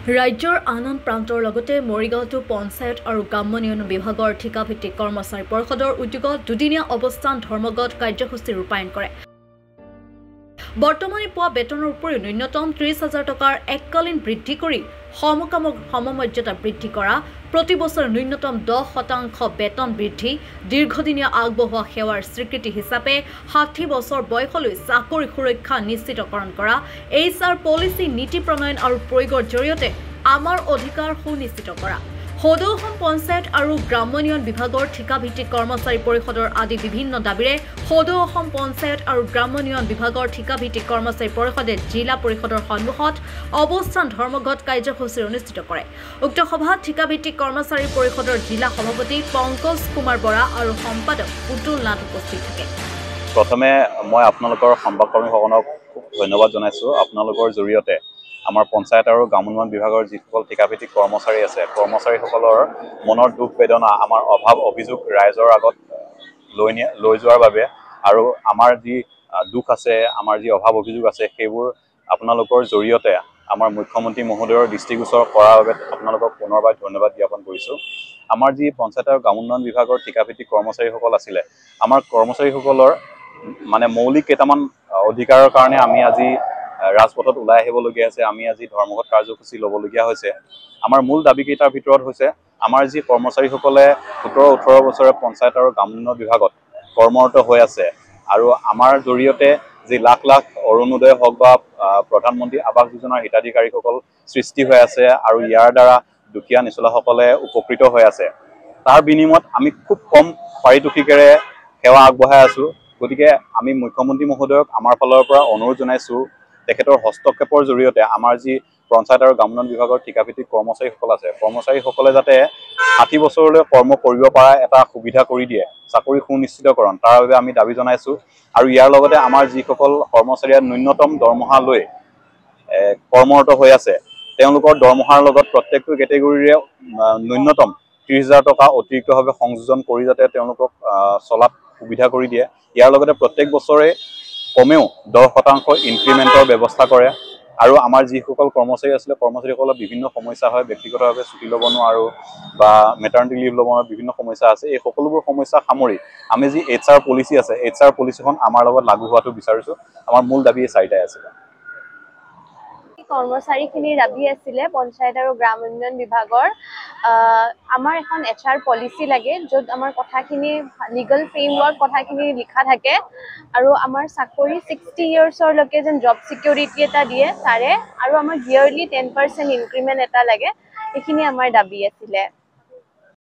ৰাজ্যৰ আন আন প্ৰান্তৰ লগতে মৰিগাঁৱতো পঞ্চায়ত আৰু গ্ৰাম্য উন্নয়ন বিভাগৰ ঠিকাভিত্তিক কৰ্মচাৰী পৰিষদৰ উদ্যোগত দুদিনীয়া অৱস্থান ধৰ্মঘট কাৰ্যসূচী ৰূপায়ণ কৰে। বৰ্তমানে পোৱা বেতনৰ উপৰিও ন্যূনতম 30,000 টকাৰ এককালীন বৃদ্ধি কৰি সমকামক সমমৰ্যাদা বৃদ্ধি কৰা, প্ৰতি বছৰ ন্যূনতম 10% বেতন বৃদ্ধি, দীৰ্ঘদিনীয়া আগবঢ়োৱা সেৱাৰ স্বীকৃতি হিচাপে 60 বছৰ বয়সলৈ চাকৰি সুৰক্ষা নিশ্চিতকৰণ কৰা, HR policy নীতি প্ৰণয়ন আৰু প্ৰয়োগৰ জৰিয়তে আমাৰ অধিকাৰ সুনিশ্চিত কৰা, সদৌ অসম পঞ্চায়ত আৰু গ্ৰাম্য উন্নয়ন বিভাগৰ ঠিকাভিত্তিক কৰ্মচাৰী পৰিষদৰ আদি বিভিন্ন দাবীৰে সদৌ অসম পঞ্চায়ত আৰু গ্ৰাম্য উন্নয়ন বিভাগৰ ঠিকাভিত্তিক কৰ্মচাৰী পৰিষদে জিলা পৰিষদৰ সন্মুখত অৱস্থান ধৰ্মঘট কাৰ্যসূচী অনুষ্ঠিত কৰে। উক্ত সভাত ঠিকাভিত্তিক কৰ্মচাৰী পৰিষদৰ জিলা সভাপতি পংকজ কুমাৰ বৰা আৰু সম্পাদক পুতুল নাথ উপস্থিত থাকে। প্ৰথমে মই আপোনালোকৰ সংবাদকৰ্মীসকলক খুব ধন্যবাদ জনাইছোঁ। আপোনালোকৰ জৰিয়তে আমাৰ পঞ্চায়ত আৰু গ্ৰাম্য উন্নয়ন বিভাগৰ যিসকল ঠিকাভিত্তিক কৰ্মচাৰী আছে, কৰ্মচাৰীসকলৰ মনৰ দুখ বেদনা, আমাৰ অভাৱ অভিযোগ ৰাইজৰ আগত লৈ যোৱাৰ বাবে আৰু আমাৰ যি দুখ আছে, আমাৰ যি অভাৱ অভিযোগ আছে, সেইবোৰ আপোনালোকৰ জৰিয়তে আমাৰ মুখ্যমন্ত্ৰী মহোদয়ৰ দৃষ্টিগোচৰ কৰাৰ বাবে আপোনালোকক পুনৰবাৰ ধন্যবাদ জ্ঞাপন কৰিছোঁ। আমাৰ যি পঞ্চায়ত আৰু গ্ৰাম্য উন্নয়ন বিভাগৰ ঠিকাভিত্তিক কৰ্মচাৰীসকল আছিলে, আমাৰ কৰ্মচাৰীসকলৰ মানে মৌলিক কেইটামান অধিকাৰৰ কাৰণে আমি আজি ৰাজপথত ওলাই আহিবলগীয়া হৈছে, আমি আজি ধৰ্মঘট কাৰ্যসূচী ল'বলগীয়া হৈছে। আমাৰ মূল দাবীকেইটাৰ ভিতৰত হৈছে আমাৰ যি কৰ্মচাৰীসকলে 17-18 বছৰে পঞ্চায়ত আৰু গ্ৰাম্য উন্নয়ন বিভাগত কৰ্মৰত হৈ আছে আৰু আমাৰ জৰিয়তে যি লাখ লাখ অৰুণোদয় হওক বা প্ৰধানমন্ত্ৰী আৱাস যোজনাৰ হিতাধিকাৰীসকল সৃষ্টি হৈ আছে আৰু ইয়াৰ দ্বাৰা দুখীয়া নিচলাসকলে উপকৃত হৈ আছে, তাৰ বিনিময়ত আমি খুব কম পাৰিতোষিকেৰে সেৱা আগবঢ়াই আছোঁ। গতিকে আমি মুখ্যমন্ত্ৰী মহোদয়ক আমাৰ ফালৰ পৰা অনুৰোধ জনাইছোঁ, তেখেতৰ হস্তক্ষেপৰ জৰিয়তে আমাৰ যি পঞ্চায়ত আৰু গ্ৰাম্য উন্নয়ন বিভাগৰ ঠিকাভিত্তিক কৰ্মচাৰীসকল আছে, কৰ্মচাৰীসকলে যাতে 60 বছৰলৈ কৰ্ম কৰিব পৰা এটা সুবিধা কৰি দিয়ে, চাকৰি সুনিশ্চিতকৰণ, তাৰ বাবে আমি দাবী জনাইছোঁ। আৰু ইয়াৰ লগতে আমাৰ যিসকল কৰ্মচাৰীয়ে ন্যূনতম দৰমহা লৈ কৰ্মৰত হৈ আছে, তেওঁলোকৰ দৰমহাৰ লগত প্ৰত্যেকটো কেটেগৰীৰে ন্যূনতম 30,000 টকা অতিৰিক্তভাৱে সংযোজন কৰি যাতে তেওঁলোকক চলাত সুবিধা কৰি দিয়ে। ইয়াৰ লগতে প্ৰত্যেক বছৰে কমেও 10% ইনক্ৰিমেণ্টৰ ব্যৱস্থা কৰে। আৰু আমাৰ যিসকল কৰ্মচাৰী আছিলে, কৰ্মচাৰীসকলৰ বিভিন্ন সমস্যা হয়, ব্যক্তিগতভাৱে ছুটি ল'ব নোৱাৰোঁ বা মেটাৰ্নিটি লিভ ল'ব নোৱাৰোঁ, বিভিন্ন সমস্যা আছে। এই সকলোবোৰ সমস্যা সামৰি আমি যি HR policy আছে, HR পলিচিখন আমাৰ লগত লাগু হোৱাটো বিচাৰিছোঁ। আমাৰ মূল দাবী এই চাৰিটাই আছিলে। কৰ্মচাৰীখিনিৰ দাবী আছিলে পঞ্চায়ত আৰু গ্ৰাম উন্নয়ন বিভাগৰ আমাৰ এখন HR policy লাগে, য'ত আমাৰ কথাখিনি লিগেল ফ্ৰেমৱৰ্ক কথাখিনি লিখা থাকে আৰু আমাৰ চাকৰি 60 ইয়াৰ্ছৰলৈকে যেন জব ছিকিউৰিটি এটা দিয়ে তাৰে, আৰু আমাক ইয়েৰলি 10% ইনক্ৰিমেণ্ট এটা লাগে। এইখিনি আমাৰ দাবী আছিলে।